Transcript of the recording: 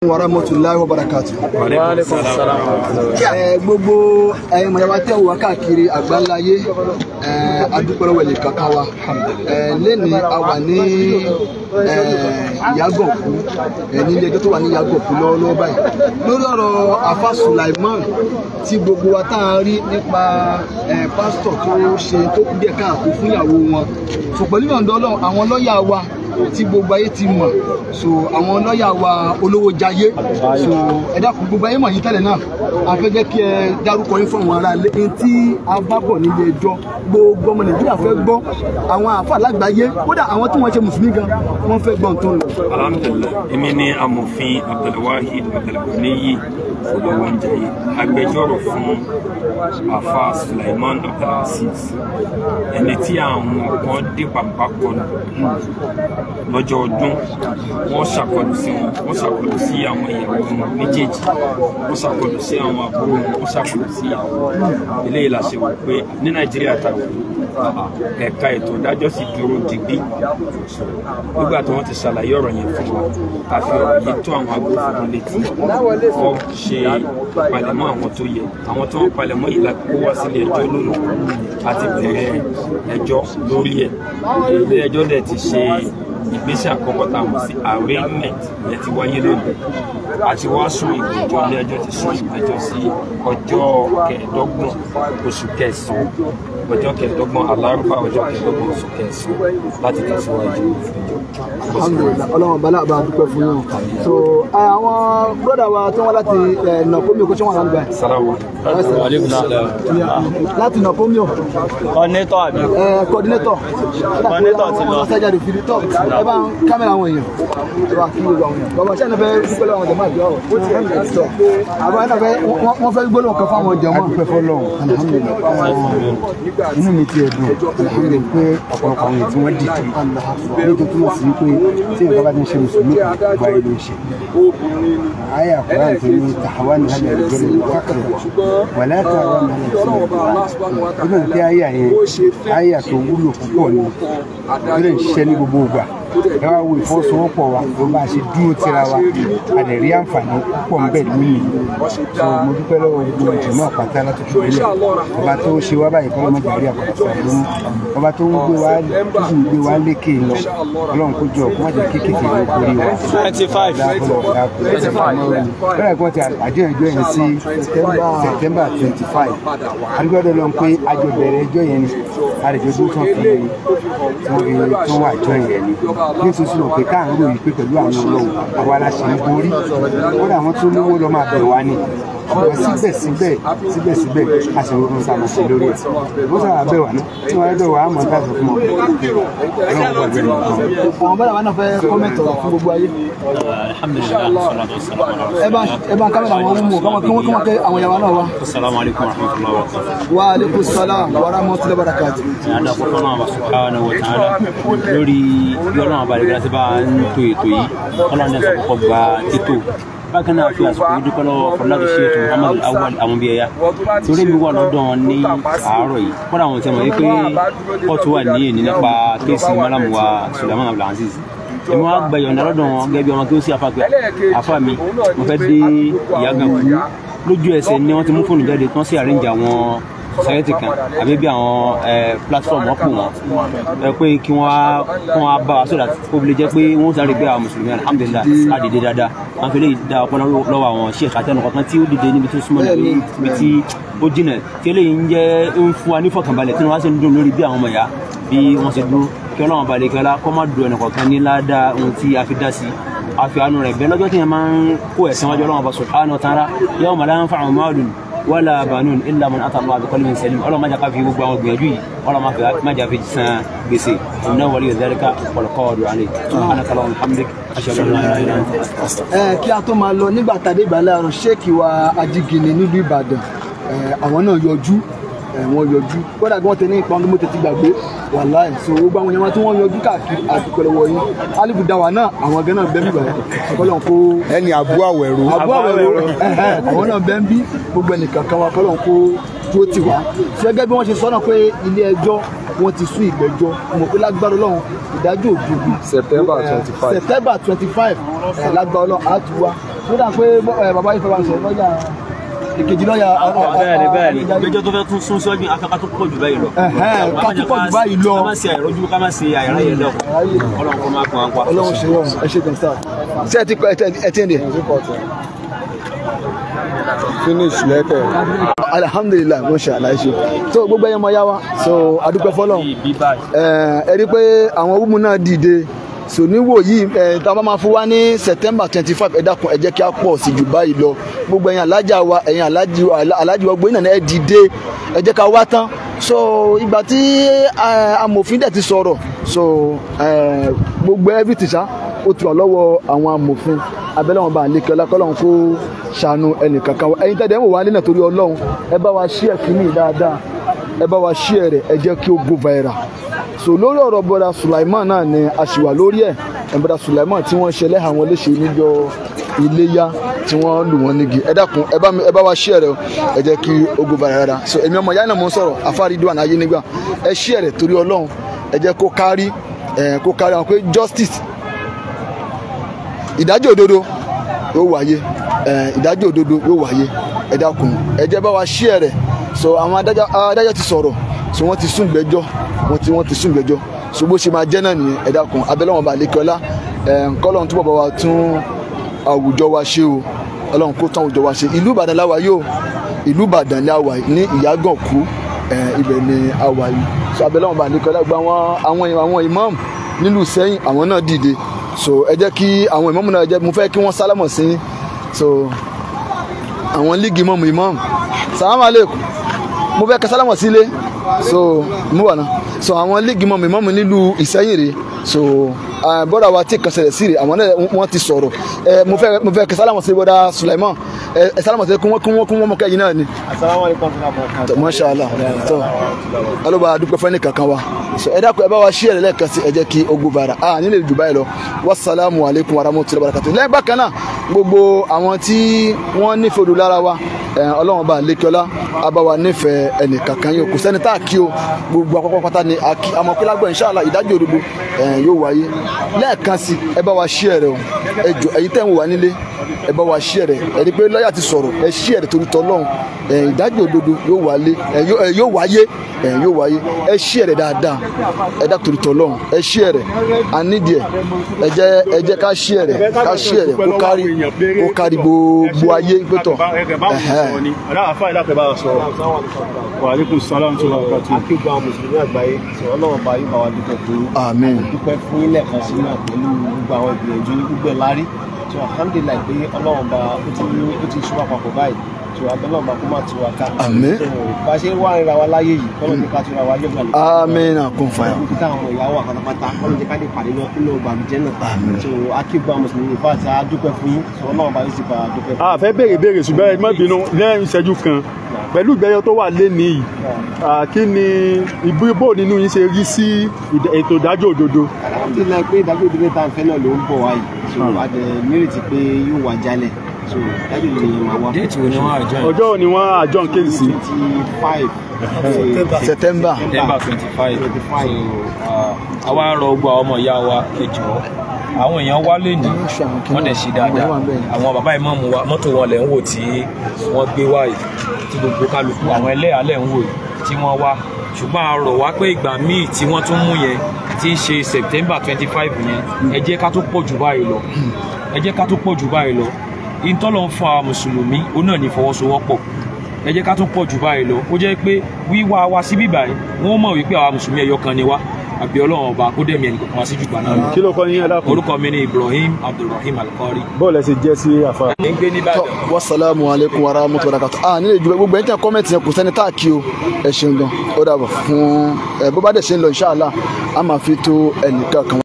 Wa rahmatullahi wa barakatuh. Gbogbo ẹ̀yin mọ̀lẹ́wà tẹ́ wà káàkiri àgbáláyé, adúpẹ́ lọ́wọ́ ẹnì kankan wa. Lẹ́ni a wà ní Ìyágànkú, nílé ẹjọ́ tó wà ní Ìyágànkú lọ́wọ́lọ́wọ́ báyìí, lórí ọ̀rọ̀ Afa Sulaiman tí gbogbo wa tá a rí nípa pásítọ̀ tó ṣe tó kú díẹ̀ káàkó fún ìyàwó wọn. So pẹ̀lú ìyọ̀ǹda Ọlọ́run, àwọn lọ́ọ̀yà wa tí gbogbo ayé ti mọ̀, so àwọn lọ́ọ̀yà wa olówó jayé, so ẹ dákun, gbogbo ayé mọ̀ yín tẹ́lẹ̀ náà, a fẹ́ jẹ́ kí ẹ dárúkọ yín fún àwọn ará ilé. Ní tí a bá bọ̀ nílé ẹjọ́, gbogbo ọmọ Nàìjíríà fẹ́ gbọ́, àwọn àáfàá lágbàáyé, kódà àwọn tí wọ́n ṣe mùsùlùmí gan, wọ́n fẹ́ gbọ́ tó ń lọ. Alhamdulillah, èmi ni amòfin Abdulwahid Abdulganiyi Olówónjayé, agbẹjọ́rò fún Afa Sulaiman Abdulaziz, ẹni tí àwọn kan dé pàmpá kọlù lọ́jọ́ ọdún. Wọ́n ṣàkọlù sí wọn, wọ́n ṣàkọlù sí àwọn ìyàwó wọn méjèèjì, wọ́n ṣàkọlù sí àwọn àbúrò wọn, wọ́n ṣàkọlù sí ìyàwó. Eléyìí la ṣe wò pé ní Nàìjíríà tàwọn ẹ̀ka ètò ìdájọ́ sì dúró digbí. Nígbà tí wọ́n ti ṣàlàyé ọ̀rọ̀ yẹn fún wa, a fi ọ̀rọ̀ yìí tó àwọn agbófinró létí, wọ́n ṣe palẹ̀mọ́ àwọn tó yẹ. Àwọn tó ń palẹ̀mọ́ yìí la kó wá sílé ẹjọ́ lónìí, a ti bẹ̀rẹ̀ ẹjọ́ lórí ẹ̀. Ilé ẹjọ́ dẹ̀ ti ṣe ìgbésẹ̀ àkọ́kọ́ tá a mọ̀ sí arraignment, yẹn ti wáyé lónìí. Àti wá sún ìgbẹ́jọ́, ilé ẹjọ́ ti sún ìgbẹ́jọ́ sí ọjọ́ 25 oṣù kẹsàn-án, ọjọ́ 25 alárúbá, ọjọ́ 25 oṣù kẹsàn-án, láti tẹ̀síwájú ìgbẹ́jọ́. Alhamdulillah, Ọlọ́run bala bá dúpẹ́ fún yín. So àwọn brọ́dà wa tí wọ́n láti Nàpómìó, kó tí wọ́n láti báyìí. Láti Nàpómìó. Coordinator àbí? Coordinator. Coordinator ti lọ. Sájáde fìdí tọ́, ẹ bá ń kámẹ́rà àwọn èèyàn, ẹ bá kí gbogbo àwọn èèyàn. Bàbá ṣáà náà fẹ́ dúpẹ́ lọ́wọ́ àwọn jẹ̀mọ́ àbí ọ̀rọ̀. Àbá náà fẹ́ wọ́n fẹ́ gbólóhùn kan fáwọn jẹ̀mọ́. Adúpẹ́ fọ́lọ́run, alhamdulillah. Inú mi ti ẹ̀dùn pé ọ̀pọ̀lọpọ̀ àwọn èèyàn tí wọ́n dìde ní tó túmọ̀ sí pé tí nǹkan bá ti ń ṣe mùsùlùmí gba ìlú ìṣe. Àyà Kùránì tó ní tàwa ní hàlẹ̀ ìjọba kákàrà wà látàwọn ní hàlẹ̀ ìjọba. Ó bẹ̀rẹ̀ pé àyà yẹn àyà tó wúlò púpọ̀ ni, ó lè ń ṣiṣẹ́ ní gbogbo ìgbà. Ẹ wá wo ìfọwọ́sowọ́pọ̀ wa, ló bá ṣe dúró tira wa, a lè rí àǹfààní púpọ̀ ń bẹ lónìí. So mo dúpẹ́ lọ́wọ́ gbogbo ìjùmọ̀ pátá látòkè délẹ̀. Ọba tó ṣe wá báyìí kọ́ ló má jàrí àpàtà lóhùn. Ọba tó ń gbé wa tó sì ń gbé wa lékè lọ, Ọlọ́run kó jọ kó má jẹ́ kékeré ló borí wa. Bẹ́ẹ̀ kí wọ́n ti àjọ ìjọ yẹn sí September 25. Adúgbò lọ pé àjọ bẹ̀rẹ̀ ẹjọ́ yẹn ni àrèjọ tó tán fi tán wà àjọ yẹn ni. Nítorí sọ pé káà ń ròyìn pé pẹ̀lú àwọn Ọlọ́run àwa la ṣe ń borí, kódà àwọn tó lówó lọ máa bẹ̀ wá ni. Ṣùgbọ́n síbẹ̀síbẹ̀ síbẹ̀síbẹ̀ a sì ń ronú sáà máa ṣe lórí ẹ̀. Bó sábà bẹ̀ wá náà tí wọ́n bẹ̀ wá á mọ̀ ká sọ fún ọ. Ọlọ́run pẹ̀lú ẹ̀ nìkan. Àwọn bọ́dà wa náà fẹ́ kọ́mẹ̀tì ọ̀rọ̀ fún gbogbo ayé. Ẹ bá ń kámẹ́rà àwọn ọmọ kọ́mọ kí wọ́n kẹ́ àwọn ìyàwó náà wá. Assalamu alaikum warahmatullahi wabarakatuh. Wa alaikum salam wa rahmatullahi wabarakatuh. Ìyáda kọ́kọ́ náà wà subhanahu wa ta'ala lórí bí Ọlọ́run ọba ìgbà tí bá ń to ètò yìí, Ọlọ́run ní ẹ̀sọ́ kọ́kọ́ gba títò. Bákan náà fi àsìkò yìí dúpẹ́ lọ́wọ́ Fọláṣí Sheikh Muhammad Awwal Amubiyaya, torí mi wà lọ́dọ̀ wọn ní àárọ̀ yìí. Kódà àwọn tí wọ́n mọ̀ wípé kóòtù wà ní èní nípa kéèsì Malam wa Sulaiman Abdulaziz. Èmi wá gba ìyọ̀ǹda lọ́dọ̀ wọn gẹ́gẹ́ bí ọmọ kí ó sì afa pé afa mi, mo fẹ́ dé Ìyágànkú. Lójú ẹsẹ̀ ni wọ́n ti mú fóònù jáde tí wọ́n sì arrange àwọn society kan àbí bí àwọn platform wọn pò wọn pé kí wọ́n á bá wa so that kó lè jẹ́ pé wọ́n sáré gbé àwọn mùsùlùmí. Alhamdulillah, á dìde dáadáa. Wọ́n fi lè dá ọpọlọ lọ́wọ́ àwọn sheikh àti ẹnìkọ̀ọ̀kan tí ó dìde níbi tó súnmọ́ níbi tí ó jìnà, tí eléyìí ń jẹ́ ń fún wa nífọ̀kànbalẹ̀ tí wọ́n á sì ń dùn lórí bí àwọn ọmọ ìyá bí wọ́n ṣe dúró. Kí Ọlọ́run balẹ̀ kí ọlá kó má dùn ẹnìkọ̀ọ̀kan ní ládàá ohun tí a fi dá sí àfi àánú rẹ̀ bẹ́ẹ̀ lọ́jọ́ tí yẹn máa ń kó ẹ̀san wájú Ọlọ́run subhanahu wa ta'ala, yawma la yanfa'u malun wala banun illa man ata Allah bi qalbin salim. Ọlọ́run má jẹ́ ká fi gbogbo àwọn gbìyànjú yìí, Ọlọ́run má jẹ́ fi san gbèsè. Innahu waliyyu dhalika wal qadiru alayhi. Subhanaka Allahumma wa bihamdik ashhadu an la ilaha illa anta astaghfiruka. Kí a tó máa lọ, nígbà tàdé ìbàlẹ̀ àrùn ṣéèkì wa Ajígini nílùú Ìbàdàn, àwọn náà yọjú, wọ́n yọjú, kódà bí wọ́n ti ní ìpamọ́ mo tètè gbàgbé wàláì. So gbogbo àwọn èèyàn tí wọ́n yọjú káàkiri àdúpẹ́ lọ́wọ́ yín. Alifu dawa náà àwọn gan náà bẹ́ẹ̀ bí báyìí kọ́lọ́n kó ẹni àbú àwẹ̀rò àbú àwẹ̀rò àwọn náà bẹ́ẹ̀ bí gbogbo ẹnìkan kan wa kọ́lọ́n kó dúró tì wá. Ṣé gẹ́gẹ́ bí wọ́n ṣe sọ́nà pé ilé ẹjọ́ wọ́n ti sún ìgbẹ́jọ́, mo pé lágbára Ọlọ́run ìdájọ́ òdodo September 25 September 25 lágbára Ọlọ́run á tún wá. Ó dà pé bàbá yìí fẹ́ wá sọ lọ́yà ìkejì lọ́yà. Bẹ́ẹ̀ni ìgbẹ́jọ́ tó fẹ́ tún sún síwájú afẹ́ká tó pọ̀ jù báyìí lọ. Ká tó pọ̀ jù báyìí lọ. Ká má ṣe àìrọ́jú, ká má ṣe àìráyè lọ. Ọlọ́run kó máa kàn án pa. Ọlọ́run ṣe wọ́n ẹ ṣe gan sáà. Ṣé ẹ ti kọ ẹ ti ń dẹ̀? Finish lẹ́kẹ̀. Alhamdulilayi mo ṣe àlàyé ṣe. So gbogbo ẹyẹ ọmọ yá wa so adúpẹ́ fọ́lọ́run. Ẹ rí pé àwọn wúmu náà dìde. So níwò yìí tá a bá máa fún wa ní September 25 ẹ dákun ẹ jẹ́ kí a pọ̀ sí jù báyìí lọ. Gbogbo ẹ̀yin alájà wa ẹ̀yin alájì wa gbogbo yín náà ẹ dìde ẹ jẹ́ ká wá tán. So ìgbà tí amòfin dẹ̀ ti sọ̀rọ̀ so gbogbo everything ṣá ó ti wà lọ́wọ́ àwọn amòfin abẹ́lẹ́ wọn bá àlékè ọlákọ́lọ́hún kó ṣàánú ẹnìkankan wa. Ẹ̀yin tẹ́lẹ̀ ń wò wá nínà torí Ọlọ́run ẹ bá wa share kínní dáadáa ẹ bá wa share rẹ̀ ẹ jẹ́ kí ó go viral. So lórí ọ̀rọ̀ bọ́dà Sulaiman náà ni a ṣì wà lórí ẹ̀. Bọ́dà Sulaiman tí wọ́n ṣe lẹ́hà wọn léṣe níjọ́ Iléyá tí wọ́n lù wọ́n nígi. Ẹ dákun ẹ bá wa share rẹ̀ ẹ jẹ́ kí ó go viral dáadáa. So èmi ọmọ ìyá náà mo ń sọ̀rọ̀ afárí dùn àná ayé nígbà ẹ share rẹ̀ torí Ọlọ́run ẹ jẹ́ kó kárí àwọn pé justice ìdájọ́ òdodo yóò wáyé ìdájọ́ òdodo yóò wáyé. Ẹ dákun ẹ jẹ́ bá wa share rẹ̀. So àwọn adájọ́ ti sọ̀rọ̀ so wọ́n ti sún gbẹ́jọ́ wọ́n ti sún gbẹ́jọ́ so bó ṣe máa jẹ́ náà nìyẹn. Ẹ dákun abẹ́lẹ́ wọn bá lékeọlá kọ́lọ́n túbọ̀ bá wa tún àwùjọ wa ṣe o. Ọlọ́run kó tún àwùjọ wa ṣe. Ìlú Ìbàdàn la wà yìí o. Ìlú Ìbàdàn la wà ní Ìyágànkú ibẹ̀ ni a wà yìí. So abẹ́lẹ́ wọn bá lékeọlá gba àwọn ìmáàmù nílùú Ìsẹ́yìn àwọn náà dìde. So ẹ jẹ́ kí àwọn ìmáàmù náà jẹ́ mo fẹ́ kí wọ́n sálámọ̀ sí. So àwọn líìgì ìmáàmù sàlámù aleikum mo fẹ́ kẹ́ sálámọ̀ sílé. So mo wà náà. So àwọn líìgì ìmáàmù nílùú Ìsẹ́yìn rèé. So bọ́dà wa tí kan ṣẹlẹ̀ sí rèé àwọn náà wọ́n ti sọ̀rọ̀. Mo fẹ́ kẹ́ sálámọ̀ sí bọ́dà Sulaiman ẹ sálámọ̀ sí kí wọ́n mọ̀ kẹ́yìn náà ni. Assalamu alaikum warahmatullahi. Masha Allah. So alóba dúpẹ́ fẹ́ ní kankan wa. So ẹ dákun ẹ bá wa share lẹ́ẹ̀kan sí ẹ jẹ́ kí ó go viral. Nílẹ̀ Dubai lọ. Wassalamu alaikum warahmatullahi wabarakatuh. Lẹ́yìn bákan náà gbogbo àwọn tí wọ́n nífẹ̀ẹ́ odò lára wa Ọlọ́run bá lékeọlá abáwa nífẹ̀ẹ́ ẹnìkankan yóò kò sẹ́ni tá a kí o gbogbo àpapọ̀ pátá ni a kí àmọ́ pé lágbọ̀n inshallah ìdájọ́ òdodo yóò wáyé. Lẹ́ẹ̀kan sí ẹ bá wa share rẹ̀ o. Ẹ jọ̀ọ́ ẹ̀yin tẹ́ ń wò wá nílé ẹ bá wa share rẹ̀. Ẹ rí pé lọ́yà ti sọ̀rọ̀ ẹ share rẹ̀ torí tọ́lọ́run. Ìdájọ́ òdodo yóò wáyé yóò wáyé. Ẹ share rẹ̀ dáadáa ẹ dá torí tọ́lọ́run ẹ share rẹ̀ a nídìí ẹ jẹ́ ká share rẹ̀ kó kárí gbogbo ayé pẹ́tọ̀. Akígba mùsùlùmí àgbáyé tí Ọlọ́run bá yóò bá wa dúpẹ́ fún yín. Àmín. Dúpẹ́ fún yín lẹ́ẹ̀kan sí náà pẹ̀lú gbogbo àwọn ìgbìyànjú gbogbo ẹ̀ lárí. So alhamdulillah pé Ọlọ́run bá ó ti ṣú àpapọ̀ báyìí. So abẹ́lọ́run bá kó má tu wa ká. Àmín. Bá a ṣe ń wá ríra wa láyé yìí kọ́lọ́ ní ká tura wa lọ́gbà lè. Àmín kún fàyà. Ibi táwọn ọmọ ìyá wà pátápátá kọ́lọ́ ní ká lè pàdé nínú ọgbà àlùjẹ́ náà. Àmín. So akígba mùsùlùmí ìfáàtì á dúpẹ́ fún yín. So Ọlọ́run bá yóò sì bá a dúpẹ́ fún yín. A fẹ́ béèrè ṣùgbọ́n ẹ má bínú lẹ́yìn ìṣẹ́jú kan pẹ̀lú ìgbẹ́jọ́ tó wà lénìí yìí kí ni ìbò nínú yín ṣe rí sí ètò ìdájọ́ òdodo. Alhamdulillah pé ìdájọ́ òdodo tá à ń fẹ́ náà ló ń bọ̀ wá yìí. So a dẹ̀ nírètí pé yóò wá jálẹ̀. So ìdájọ́ òdodo yẹn máa wá. Déètì wo ni wọ́n àjọ yìí? Ọjọ́ ni wọ́n àjọ ń kéde sí. 25 September. September 25. So àwa rọ gbogbo àwọn ọmọ ìyá wa kejì ọ́ àwọn èèyàn wá lónìí wọ́n dẹ̀ ṣe dáadáa. Àwọn bàbá ìmáàmù wa mọ́tò wọn lẹ̀ ń wò tí wọ́n gbé wá yìí tí gbogbo kálukú àwọn ẹlẹ́yà lẹ̀ ń wò yìí tí wọ́n wá. Ṣùgbọ́n a rọ̀ wá pé ìgbà míì tí wọ́n tún mú yẹn tí ń ṣe September 25 yẹn ẹ jẹ́ ká tó pọ̀ jù báyìí lọ. Ẹ jẹ́ ká tó pọ̀ jù báyìí lọ. Ìtọ́lọ̀ ń fún àwọn mùsùlùmí ó náà ní ìfọwọ́sowọ́pọ̀. Ẹ jẹ́ ká tún pọ̀ jù báyìí lọ. Ó jẹ́ pé wíwá wa síbí báyìí wọ́n mọ̀ wípé àwa mùsùlùmí ẹyọ kan ni wá. Àbí Ọlọ́run ọba kó dẹ̀mí ẹnì kọ̀ọ̀kan wá sí jùgbà náà lọ. Kí ló kọ́ yín alákùn? Orúkọ mi ni Ibrahim Abdulrahim Alqari. Bọ́ọ̀lù ẹ ṣe jẹ́ sí àfa. Ẹ ń gbé ní Ìbàdàn. Wassalamu alaikum warahmatullahi wabarakatuh. Nílé ìjọba gbogbo ẹni tí a kọ́mẹ̀tì yẹn kò sẹ́ni tá a kí o. Ẹ ṣeun gan. Ó dàbọ̀ fún ẹ bó bá dẹ̀ ṣe ń lọ inshallah a máa fi tó ẹnìkan kan.